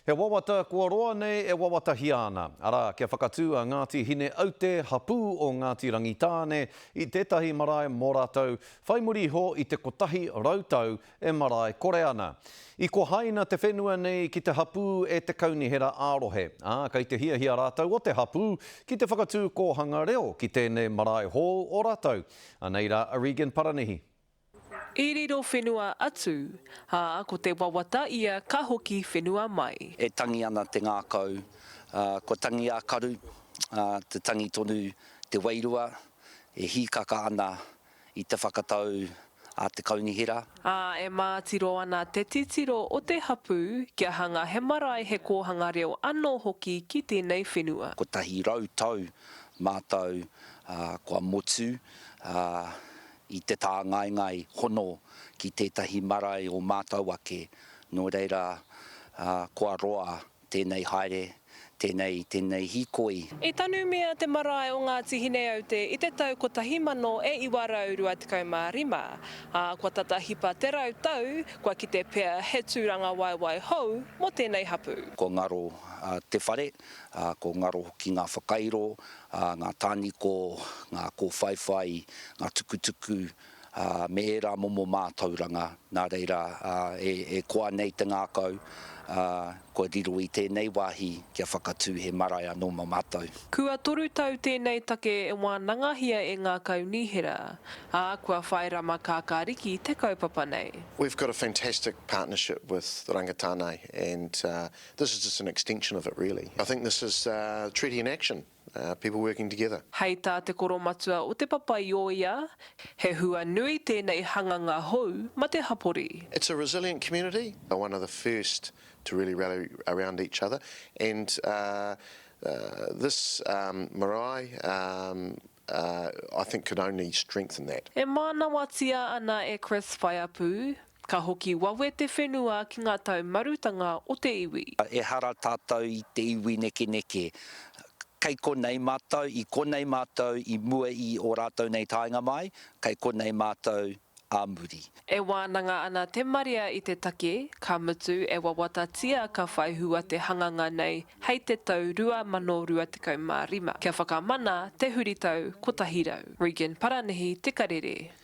He wawata kua roa nei e wawatahia ana, arā, kia whakatū a Ngāti Hine Aute, hapū o Ngāti Rangitāne, i tētahi marae mō rātou, whai muri iho i te 100 tau e marae kore ana. I kohaina te whenua nei ki te hapū e te kaunihera ā-rohe, ā, kei te hiahia rātou o te hapū ki te whakatū kōhanga reo ki tēnei marae hou o rātou. Anei rā a Regan Paranihi. I riro whenua atu, ā, ko te wawata ia ka hoki whenua mai. E tangi ana te ngākau, kua tangi a karu, te tangi tonu te wairua, e hīkaka ana i te whakatau a te kaunihera. Ā, e mātiro ana te titiro o te hapū kia hanga he marae he kōhanga reo anō hoki ki tēnei whenua. 100 tau mātou kua motu, i te tāngaengae hono ki tētahi marae o mātou ake, nō reira, kua roa tēnei haere, tēnei, tēnei hīkoi. I tanumia te marae o Ngāti Hineaute i te tau 1925, ā, kua tata hipa te rautau, kua kite pea he tūrangawaewae hou mō tēnei hapū. Kua ngaro te whare, kua ngaro hoki ngā whakairo, ā, ngā tāniko, ngā kōwhaiwhai, ngā tukutuku, ā, me ērā momo mātauranga, nā reira, ā, e, e koa nei te ngākau, ā, kua riro i tēnei wāhi kia whakatū he marae anō mā mātou. Kua toru tau tēnei take e wānangahia e ngā kaunihera, ā, kua whai rama kākāriki te kaupapa nei. We've got a fantastic partnership with Rangitāne and This is just an extension of it really. I think this is treaty in action, people working together. Hei tā te koromatua o Te Papaioea, he hua nui tēnei hanganga hou ma te hapori. It's a resilient community, one of the first to really rally around each other and this marae I think could only strengthen that. E mānawatia ana e Chris Whaiapu, ka hoki wawe te whenua ki ngā taumarutanga o te iwi. Ehara tātou i te iwi nekeneke. Kei konei mātou, i konei mātou i mua i ō rātou nei taenga mai, kei konei mātou ā muri. E wānanga ana te marea i te take, ka mutu e wawatatia ka whai hua te hanganga nei hei te tau 2025, kia whakamana te huritau 100. Regan Paranihi, Te Karere.